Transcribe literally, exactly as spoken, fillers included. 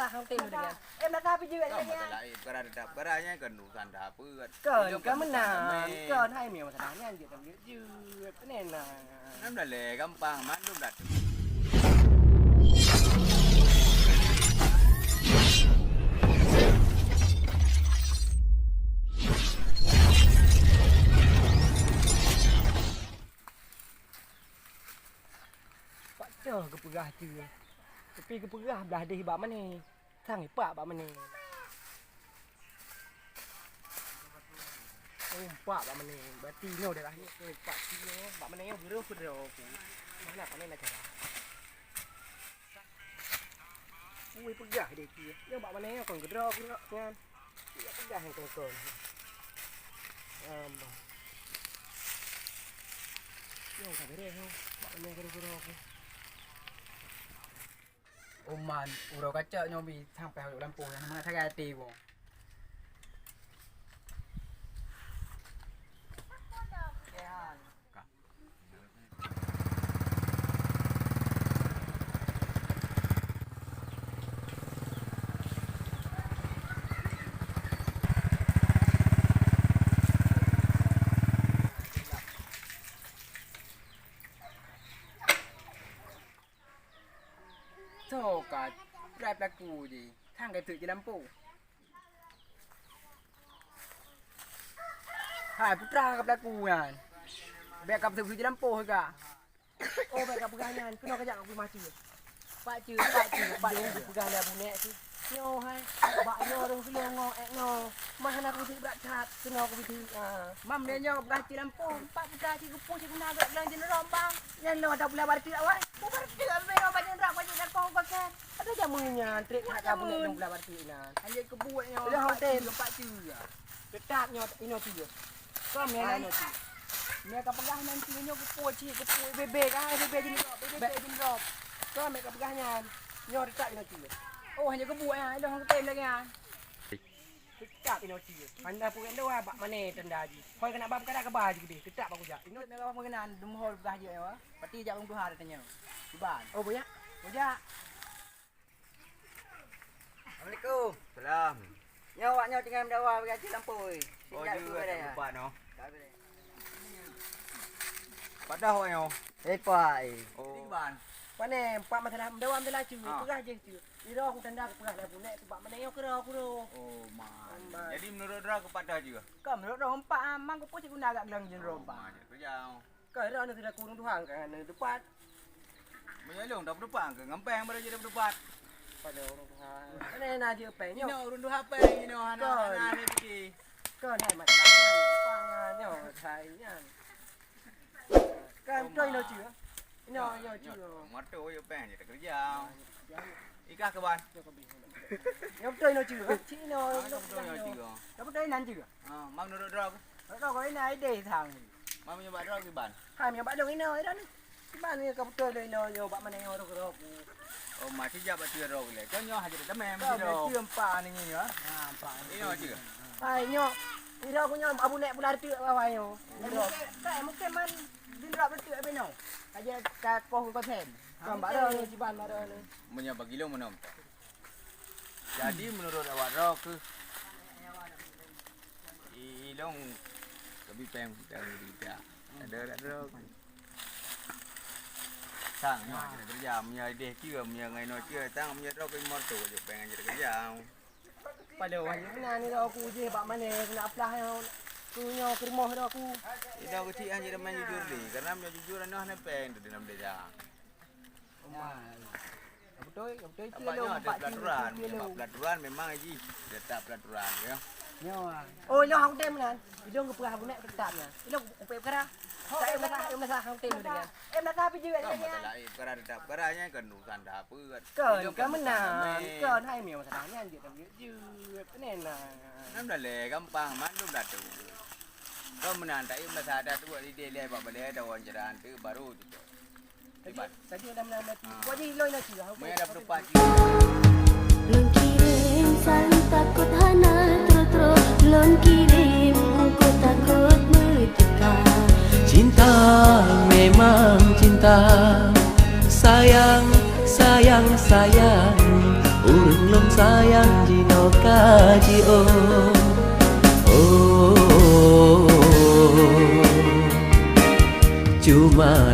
Hang tem dengan. Eh, nak tapi juga. Kan masalah, eh, perkara tetap perkara nyan kan urusan dah apa kan. Kan, kan menang. Kan hai memang masalah nyan je kan jujur. Kan enak. Kan dah leh gampang, mandum dah tu. Paksa geupeugah tu. Tapi geupeugah blah deh bak mané. Sang ipak bak mané. Oh, empat bak mané. Berarti nyoe darah nyoe. Oh, empat kilo. Bak mané nyoe beureuh keudroe ku. Mana pané nak cara? Ui, peugah deh ki. Nyoe bak mané nyoe kon keudroe ku nyan. Iya peugah nyoe kon. Ambah. Nyoe ka beureh nyoe. Bak mané keudroe-keudroe ku. Uman, uroe kacok nyoe bi sampai hok lampôh nyang mana sagai até boh. Soe ka brat peulaku jih, sang ka teuk jilampôh. Hai, putra ka peulaku nyan. Bèk ka peuseuti jilampôh ka. Oh, bèk ka peugah nyan, keunoe ka jak ka peugah maté. Pak Ceu, Pak Ceu, Pak Ceu, peugah lé Abu Nek tu. Nyoe hai, bak nyoe rhung keuleue ngon ék nyoe. Mah hana kubiet brat that, keunoe kubiet, ah. Mam lé nyoe peugah cit lampôh, empat putra cit geupoh cit guna geuh glang jeuneuroe bang. Nyan lôn ata pula bak reuteuek awai. Bak reuteuek abéh nyoe bak jeuneuroe bak jeuneuroe kong pakai. Ada jameun nyan, trek that jameun. Lôn pula bak reuteuek nyan. Hanjeuet keubuet nyoe. Lôn hotel. Empat cit. Teutap nyoe inoe cit. Kau meunan. Meunan ka peugah nan cit nyoe geupoh cit, geupoh bébé ka, bébé jeuneuroe, bébé jeuneuroe. Kau meunan ka peugah nyan. Nyoe teutap inoe cit. Oh, hanjeuet geubuet nyan, ilôn hana kutem lagèe nyan. Teutap inoe cit. Hana peureulèe bak mané tanda jih. Hôi keuneuk ba peukara keuba jih keudeh. Teutap bak kujak. Inoe meunan ka peugah nyan, dum hôi peugah jih nyoe. Pati jak ureueng tuha tanyoe. Kiban. Oh, bujak? Bujak. Assalamualaikum. Salam. Nyoe awak nyoe tinggai meudawa bagi Haji Lampôh. Oh, jeuet, tak berubah noh. Tak berubah. Padah awak nyoe. Eh, Pak, eh. Oh. Jadi, Ban. Pane, Pak, masalah meudawa meudawa cu, ah, peugah jih cu. Di roh ku tanda ku peugah lagu nek, sebab mana nyoe keudroe, keudroe. Oh, man. Man. Jadi, menurut droe keu padah jih? Kan, menurut droe empat, ah, mang ku pun cik guna agak gelang jeuneuroe empat. Oh, man, jadi kerja. Ka rot na sidroe ureueng tuha ka na teupat. Meunyoe lôn tapeutupat keu ngampeng baru jeuet tapeutupat. Pada ureueng tuha. Mana na jeuet pèng nyoe? Inoe ureueng tuha pèng inoe hana, kon, hana ada pike. Kon hai mat pangan nyoe hai nyan. Kan beutôi inoe ceue. Inoe, inoe ceue. Moto jeuet pèng jeuet takeureuja. Ikah keuban. Nyoe beutôi inoe ceue. Cik inoe. Ah, beutôi inoe ceue. Nyoe beutôi nan ceue. Ah, mang nurot droe. Droe kau ina ideh sang. Mang meunyoe bak droe kiban. Hai, meunyoe bak lôn inoe, inoe ni. Kiban ni ka beutôi lôn inoe, nyoe bak mana nyoe rôh-rôh ku. Oh, ma sijak bak tiga rôh lé. Kau nyoe hajat tamé mesti rôh. Kau mesti empat ni nyoe. Ha, empat ni. Inoe je. Hai, nyoe. Inoe ku nyoe Abu Nek pula reuteuek bawah nyoe. Inoe. Mungkin, mungkin man jindrop reuteuek abis nyoe. Aja ka koh ke kosen. Kau bak droe ni, kiban bak droe ni. Meunyoe bagi lôn meunoe. Jadi, menurut awak droe keuh, i-, ilong lebih peng, peng lebih dah. Ada, ada droe keuh. Sang, nyoe, ada kerja, punya ideh cia, punya ngai no cia, sang, punya droe keuh motor je, peng ada kerja. Pada wahai mana ni, aku je, bak mana, kena aplah, tu nyoe, ke rumah dah aku. Ida kecil hanya main jujur ni, karena punya jujur, anak hana peng, tu dalam desa. Beutôi, beutôi. Nampak nyoe ada pelaturan. Nampak pelaturan memang haji tetap pelaturan, ya. Nyoe. Oh, nyoe hang tem nan. Ilong geupeugah bunek tetap nyan. Ilong upek peukara. Saya masa, saya masa hang tem dengan. Eh, masa apa juga kan, dengan? Masalah, eh, peukara tetap peukara nyan kan urusan dah apa kan. Kan, ilong kan bukan menang. Kan, hai meh masalah nyan je kan jujur. Kan enak. Nan dah leh gampang, mandum dah tu. Kau menang tak, eh, masa ada tu buat di leh bak balai ada wawancara tu baru tu. Iban. Tadi ada menambah tu. Ah. Buat je iloi lagi lah. Maya dah berdepan. Lôn kirém sang takot hana troh-troh, lôn kirém engkau takot meuteuka. Cinta memang cinta, sayang, sayang, sayang, ureueng Lôn sayang jinoe ka jiôh. Oh, cuma